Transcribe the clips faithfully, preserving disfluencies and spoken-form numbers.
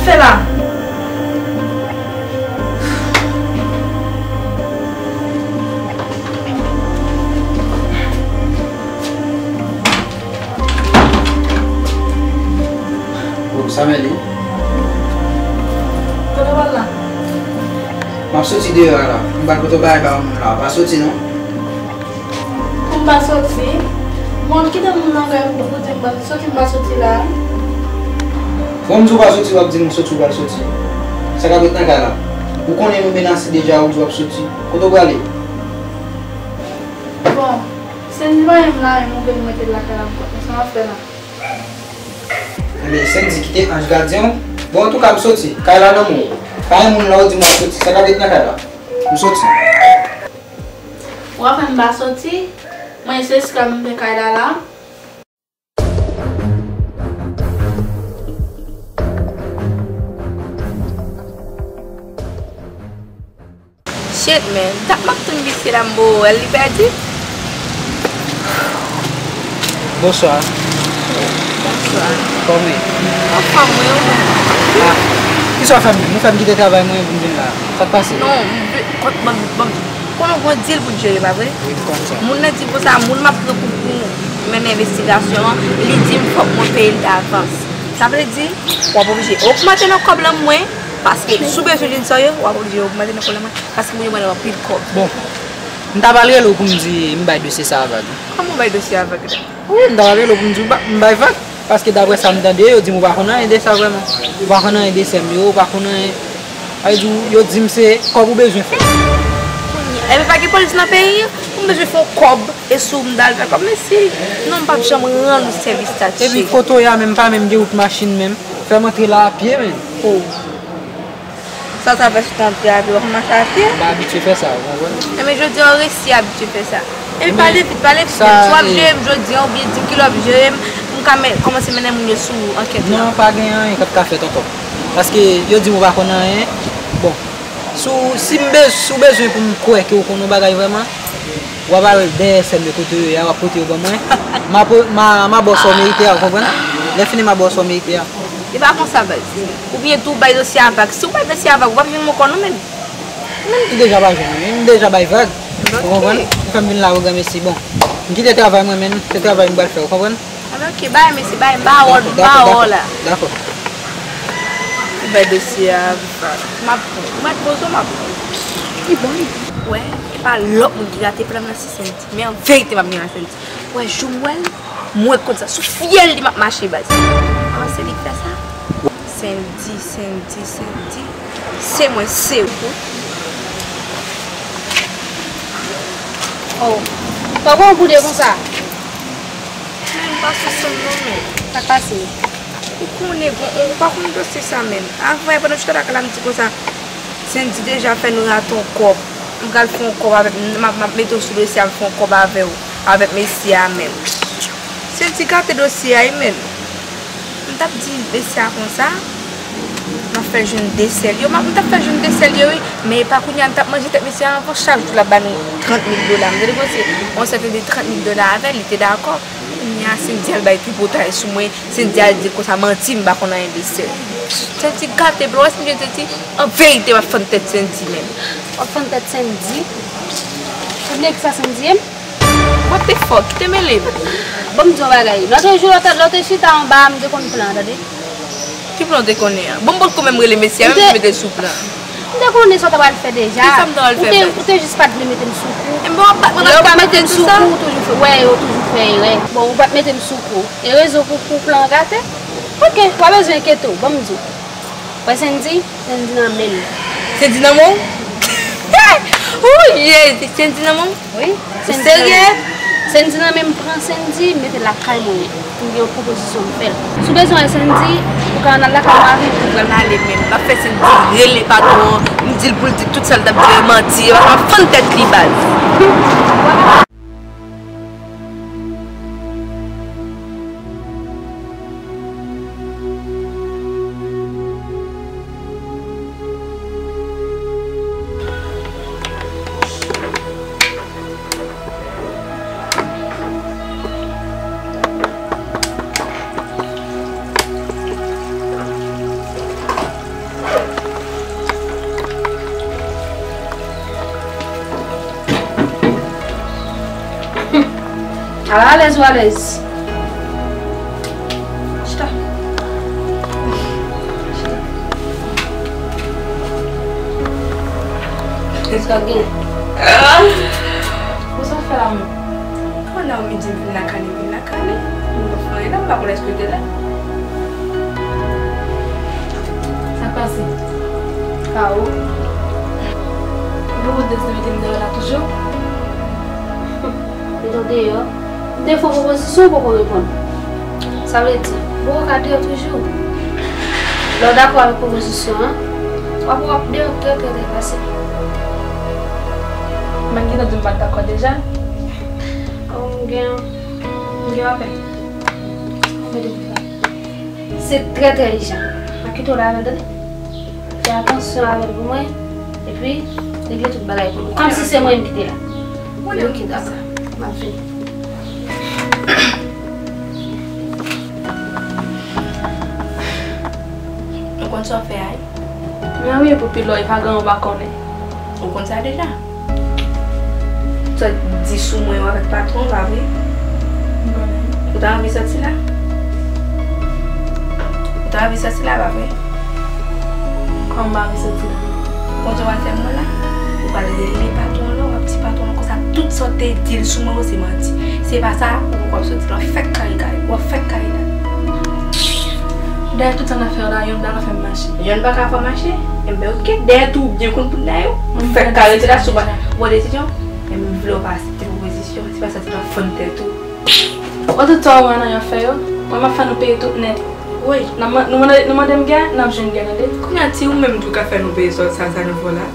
Fè la. Oh, sa mèt li. Kote w al la? M ap soti deyò a la. M pral pote yon bagay ba yon moun la. Pa soti non. Pou m pa soti? Bon, kite moun nan kay pou di m pa soti, m pa soti la. Bon, m di w pa soti, w ap di m soti, w pral soti. Sa k ap ret nan kay la? Ou konnen nou menase deja, ou di w ap soti. Kote w prale? Bon, Sendy pa menm la, menm ou vin mete l lakay la ankò. Sa m ap fè la? Ebyen, Sendy kite anj gadyen w. Bon, antouka, m soti. Kay la nan men w. Pa gen moun la, ou di m w ap soti. Sa k ap ret nan kay la? M soti. Ou ap fè m pa soti? Mwen, se esklav m fè kay la la. Shit, man. Dat m ap tann misye la, m bo wè l, li pèdi. Bonswa. Bonswa. Kòman w ye? Anfòm, mwen, ou menm? Ah, kisa w fè m? Nou fè m kite travay mwen pou m vin la. Sa k pase? Non, m vle, kont, ban m, ban m, konnen w gon dil pou n jere, pa vre? Wi, m konn sa. Moun nan di konsa, moun m ap pran pou, pou mennen envestigasyon an, li di m fòk mwen peye l davans. Sa vle di, w ap oblije ogmante nan kòb lan mwen, paske si w bezwen jwenn sa w ye, w ap oblije ogmante nan kòb lan mwen, paske moun yo ban m anpil kòb. Bon, m ta pral rele w pou m di m bay dosye sa a vag. Kòman w bay dosye a vag la? Wi, m ta pral rele w pou m di w ba-, m bay vag, paske daprè sa m tande, yo di m ou pa konn anyen de sa vrèman. Ou pa konn anyen de sè m yo, ou pa konn anyen. Sa vle di w, yo di m se kòb ou bezwen fè. Kounye a, epi pa gen polis nan peyi an, pou m bezwen fè yon kòb, e sou m t al fè kòb, men si, non, m p ap janm rann ou sèvis sa, tchè. Epi kote w ye a menm, pa menm gen wout machin menm, fè m antre la a pye, men. Oh. Sa w ta fè si w t antre a pye, w ap mache a pye? M pa abitye fè sa, ou konprann? Enben, jodi a, w resi abitye fè sa. Epi pale vit, pale vit, menm si w ap jere m jodi a, oubyen di m ki lè w ap jere m, pou m ka men-, kòmanse mennen moun yo sou ankèt la. Non, pa gen anyen k ap ka fèt ankò. Paske yo di m ou pa konn anyen. Bon, si w, si m bez-, si w bezwen pou m kwè ke w konn yon bagay vrèman, w ap al dèyè sè m yo kote yo ye a, w ap pote yo ban mwen. M a, m a, m a ba w sa w merite a, ou konprann? Lè fini, m a ba w sa w merite a. E pa konsa, baz. Oubyen tou w bay dosye a vag. Si w bay dosye a vag, w p ap jwenn m ankò non, menm. Menm m deja pa jwenn, menm m deja bay vag. Ou konprann? Ou fè m vin la, ou granmesi. Bon, m kite travay mwen, menm se travay m pral fè, ou konprann? Anben, oke, bay, mesi, bay, m pa wè w, m pa wè w la. Dakò. Ou bay dosye a vag. M ap pran. Ou mèt poze w, m ap pran. Li bon, li bon. Wè, e pa lòt moun ki rate plan nan, se Sendy. Men an verite, m ap gen la Sendy. Wè, jou m wè l, mwen konn sa. Sou fyèl li m ap mache, baz. Ah, se li k fè sa? Sendy, Sendy, Sendy. Se mwen, se ou. Oh. Papa, ou boude konsa? Men, m pa sou san m non, men. Sa k pase? Ou konnen, bon, ou pa konn dosye sa, men. Avan, pandan m chita lakay la, m di konsa, Sendy deja fè nou rate yon kòb. M pral fè yon kòb avèk, m ap, m ap mete w sou dosye a, m fè yon kòb avè w, avèk mesye a menm. Sendy gate dosye a, wi, menm. M t ap di mesye a konsa, m ap fè jwenn de sè l yo. M ap, m t ap fè jwenn de sè l yo, wi. Men e pa kounye a m t ap manje tèt mesye a ankò. Chak jou l ap ba nou trant mil dola. M tande konsa, yon sè te di trant mil dola avè l, li te dakò. Kounye a, Sendy al bay tripotay sou mwen. Sendy al di l konsa manti, m pa konn anyen de sè. Sendy gate, bro. Wè Sendy te di, an verite, m ap fann tèt Sendy menm. W ap fann tèt Sendy? Ou bliye kisa Sendy ye? What the fuck? Kite mele m. Bon, m di yon bagay. Lòt jou, lè w te, lè w te chita anba a, m te konn plan an, tande. Ki plan w te konnen an? Bon, m potko menm rele mesye a, menm ki mete l sou plan. M te konnen sa w ta pral fè deja. Kisa m ta pral fè, baz? Ou te, ou te jis pa t vle mete m sou kou. Enben, w ap bat mwen nan kaka, tout sa. Lè w pa t mete m sou kou, ou toujou fè, wè, ou toujou fè erè. Bon, ou pa t mete m sou kou. E rezon pou, pou plan an gate? Oke, pa bezwen enkyete w, ban m di w. Wè Sendy, Sendy nan men l. Sendy nan men w? Ou ye, Sendy nan men w? Wi. Ou serye? Sendy nan men m, pran Sendy, m mete l lakay mwen. M gen yon pwopozisyon m fè l. Si w bezwen wè Sendy, ou ka ann al lakay mwen avè m, m pral. M ale menm. M ap fè Sendy rele patwon an, m di l pou l di tout sa l t ap di yo manti, paske m ap fann tèt li, baz. Alèz ou alèz? Chita. Chita. Kisa w gen? Kisa w fè la menm? Kòman w di m vin lakay li, vin lakay li? M pa fè anyen la, m pa konn èske w te la. Sa k pase? Ka ou? Ou poko deside mete m deyò la toujou? Mete w deyò? M te fè w pwopozisyon, ou poko reponn. Sa vle di, ou poko ka deyò toujou. Lè w dakò avèk pwopozisyon an, w ap, w ap deyò trè, trè, trè fasil. M pa t gentan di w m pa t dakò deja. Kòm m gen, m gen apèl. Mete m fè. Se trè, trè ijan. M ap kite w la avè l, tande. Fè atansyon avè l pou mwen. Epi, regle tout bagay pou nou. Kòmsi se mwen menm ki te la. Ok, dakò. M ap vini. Ou konn sa w fè a wi. Men wi, pou pil lò, e pa gen ou pa konnen. Ou konn sa deja. Sa di sou mwen yo avèk patwon, pa vre? M konnen. Ou ta anvi soti la? Ou ta anvi soti la, pa vre? Kòman m anvi soti la? Konn sa w al fè mwen la? Ou pral rele patwon lan, w ap di patwon lan konsa tout sa w te di l sou mwen yo se manti. Se pa sa, ou poko ap soti la, w ap fèk kare kare, w ap fèk kare kare. Dèyè tout sa n ap fè yo la, yonn pa ka fè m mache. Yonn pa ka fè w mache? Enben, ok. Dèyè tou, ou byen konn poudlay ou. Ou fèk ka rete la sou pa. Ou pran desizyon? Enben, m vle w pa aksepte pwopozisyon. Se pa sa, se nan fann tèt ou. Ou tout sa ou wè nan yon fè yo, mwen m ap fè nou peye tout nèt. Wi. N ap man-, nou mande, nou mande m gè, n ap jwenn gè, tande. Kounye a, ti ou menm tou ka fè nou peye sa, sa, sa nou fè w la.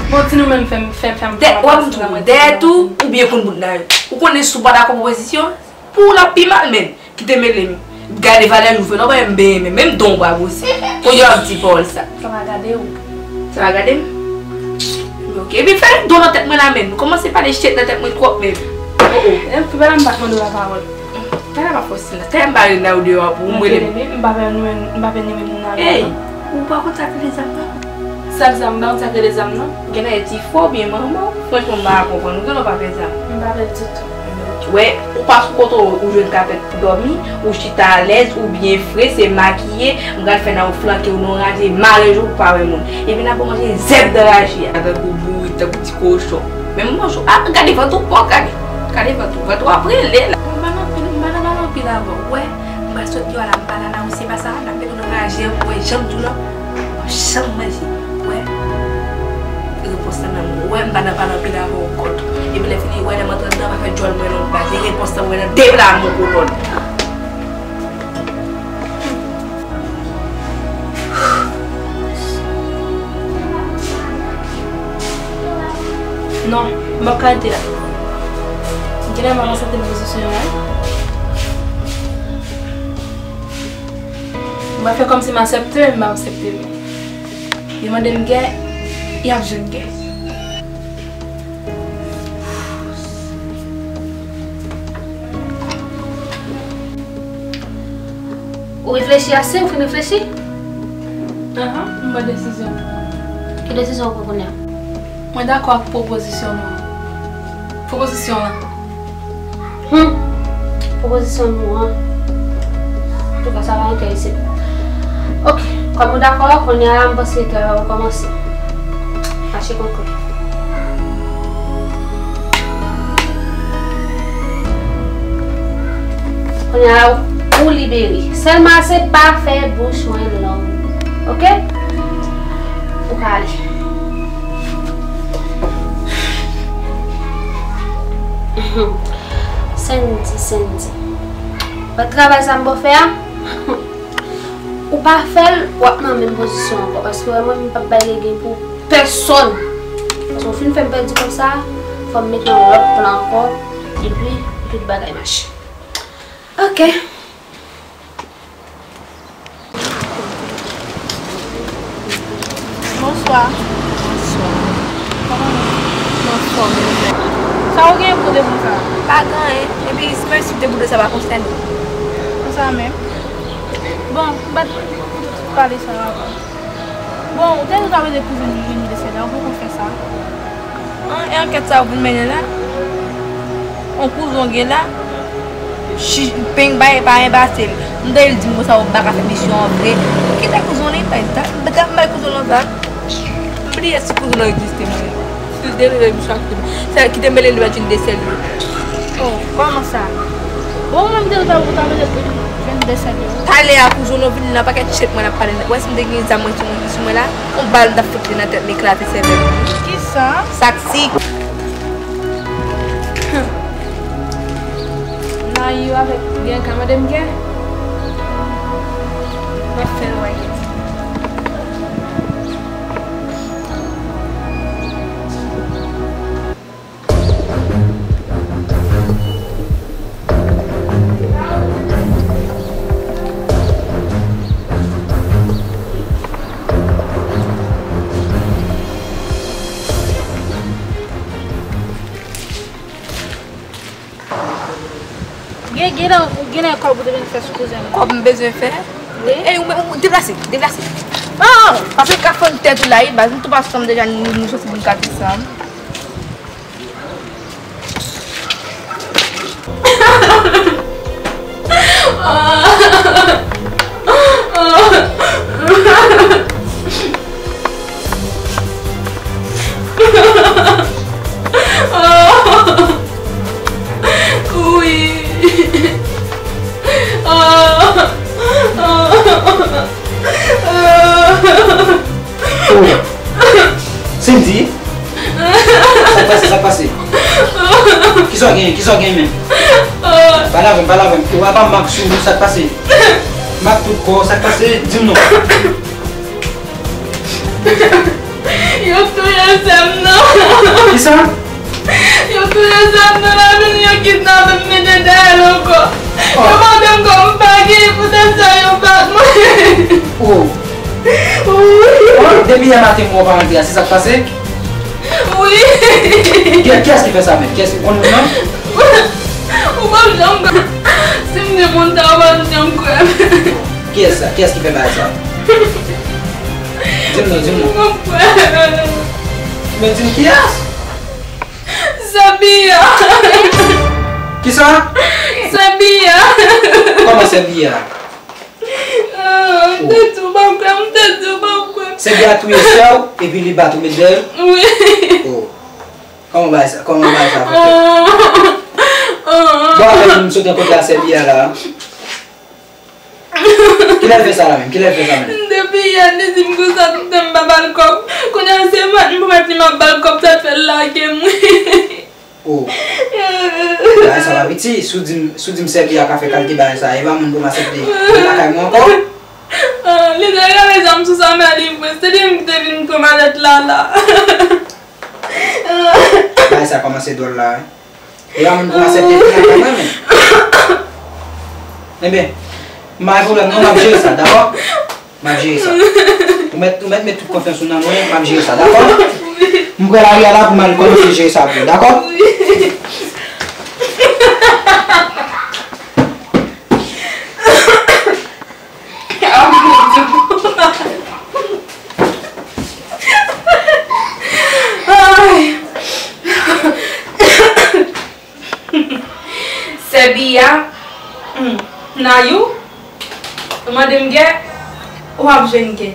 Bon, ti nou menm fè m, fè, fè m, fè m pase nan mwen. Dèyè tou, ou byen konn poudlay ou. Ou konnen si w pa dakò pwopozisyon, pou w l ap pi mal menm. Kite mele m. Gade valè nou fè, non, pa m benyen menm, menm don w pa posib. Kounye a w ap di pawòl sa. Sa pa gade w. Sa pa gade m? Ok. Epi fè don nan tèt mwen la menm. Kòmanse pale shit nan tèt mwen twòp menm. Oh, oh. Epi pa la m pa t mande w lapawòl. Talè m ap fè w silans. Talè m pa rele nan ou deyò a pou ou m rele m. M pa fè nou menm, m pa fè ni menm moun nan. Ey, ou pa konn sa k rele zam non. Sa k zam, m pa konn sa k rele zam non. Gen nan ti fò oubyen manman w? Franchman, m pa konprann. Ou gen lè w pa fè zam. M pa fè ditou. Wè, ou pa sou kote w, ou jwenn kapèt pou dòmi, ou chita alèz, ou byen fre, se makiye, m pral fè nan ou flanke w nan yon raje, mare jou pou pa wè moun. Epi n ap manje zèb nan raje a. Tankou bourik, tankou ti kochon. Men m manje w. Ah, gade vant ou pòk, gade. Gade vant ou. Vant ou ap rele la. M pa nan pil, m pa nan pale anpil avè w. Wè, m pral sot deyò la, m pale la, ou se pa sa, n ap mete w nan raje, ou wè, janm di w la. W ap janm manje. Wè. Repons lan nan men w. Wè, m pa nan pale anpil avè w ankò tou. Epi lè fini, wè, lè m antre anndan, pa fè djòl mwen non, m pa gen repons lan, wè, nan de pla mon kolòn. Non, m p ap ka rete la. Genlè m ap aksepte pwopozisyon an wi. M ap fè kòmsi m aksepte, men m p ap aksepte non. Yo mande m gè, y ap jwenn gè. Ou reflechi ase? Ou fin reflechi? Ahan, m pran desizyon. Ki desizyon ou pran kounye a? Mwen dakò ak pwopozisyon nou an. Pwopozisyon lan. Hmm. Pwopozisyon nou an. Antouka, sa pa enterese m. Ok, kòm ou dakò, kounye a la, m panse travay ou kòmanse. Mache konkri. Kounye a la, ou libere. Sèlman se pa fè bouch mwen long. Ok? Ou ka ale. Sandy, Sandy. Wè travay sa m ba w fè a? Ou pa fè l, w ap nan menm pozisyon ankò. Paske wè mwen, m p ap bay legen pou pèsonn. Paske w fin fè m pèdi kòb sa, fò m mete yon lòt plan ankò. Epi, tout bagay mache. Ok. Bonswa. Bonswa. Kòman nou? Mwen anfòm, mwen. Sa ou gen pou de bon sa? Pa gen anyen. Epi, se menm si de bon sa pa konsène w. Konsa menm. Bon, m pa t pale sa avan. Bon, ou te di w t ap ede kouzin ou vini de Sèda, ou poko fè sa? An, e ankèt sa ou vin mennen la? On kouzon gen la, chi- peng bay pa enbase l. M tande l di m konsa ou pa ka fè misyon an vre. Kite kouzon li bay ta, m ta bay kouzon lan sa. M bliye si kouzon lan egziste mwen. Si l te rive m chak tou. Sa kite m mele li met yon desèl yo. Oh, kòman sa? Bon, mwen m te ta pou ta mele jwenn desèl yo. Talè a kouzon lan vin nan pakèt chet mwen ap pale. Wè si m te gen zam mwen sou mwen, sou mwen la, on bal m t ap fout li nan tèt li eklate sèvèl. Kisa? Sak sik. Nayou avèk Bianca, mande m kè. M ap fè l wè kè. Gen, gen nan, gen nan kòb ou te vin fè sou kouzen m nan. Kòb m bezwen fè? Wi. Ey, ou, ou, deplase, deplase. Oh! Paske ka fann tèt ou la, wi, baz, m tou pa sanm deja, nou, nou soti pou n ka desann. Wi. Oh, Cindy, sa k pase, sa k pase? Kisa w genyen, kisa w genyen menm? Pale avè m, pale avè m. Ou pa mak sou ou, sa k pase? Mak tout kò w, sa k pase? Di m non. Yo touye sè m nan. Kisa? Yo touye sè m nan, la vini yo kidnape m, mete dèyè l ankò. Yo mande m kòman m pa genyen, poutèt sa yo bat mwen. Oh. Wi. Oh, depi yè maten m wè w pa rantre a, se sa k pase? Wi. Kiyès, kiyès ki fè sa menm? Kiyès ki konn moun nan? Ou p ap janm kwè. Si m te konn sa, ou p ap janm kwè. Kiyès sa? Kiyès ki fè bagay sa? Di m non, di m non. Ou p ap kwè. Men di m kiyès? Sabia. Kisa? Sabia. Kòman Sabia? Ah, m te di w pa kwè, m te di w pa kwè. Sabia touye sè w, epi li bat ou met dèyè l? Wi. Oh. Kòman bagay sa, kòman bagay sa fè fèt? Ah. Bon, apre m sot nan kote a Sabia la. Kilè l fè sa la menm? Kilè l fè sa menm? Depi yè, li di m konsa, tout tan m pa ba l kòb. Kounye a, se mwen, m pwomèt li m ap ba l kòb, sa fè l lage m, wi. Oh. Bagay sa pa piti. Si w di m, si w di m Sabia ka fè kalite bagay sa, e pa moun pou m aksepte vin lakay mwen ankò. Ah, li te rale zam sou sa, men li vre. Se li menm ki te vin pran malèt la, la. Bagay sa kòmanse dwòl la, wi. E pa moun pou m aksepte vin lakay mwen, men. Ebyen, m pa gen pwoblèm non, m ap jere sa, dakò? M ap jere sa. Ou mèt, ou mèt met tout konfyans ou nan mwen, m ap jere sa, dakò? M pral lari a la pou m al kòmanse jere sa pou ou, dakò? Ay. Sè Biya, hmm, Nayou, ou mande m kè, w ap jwenn kè.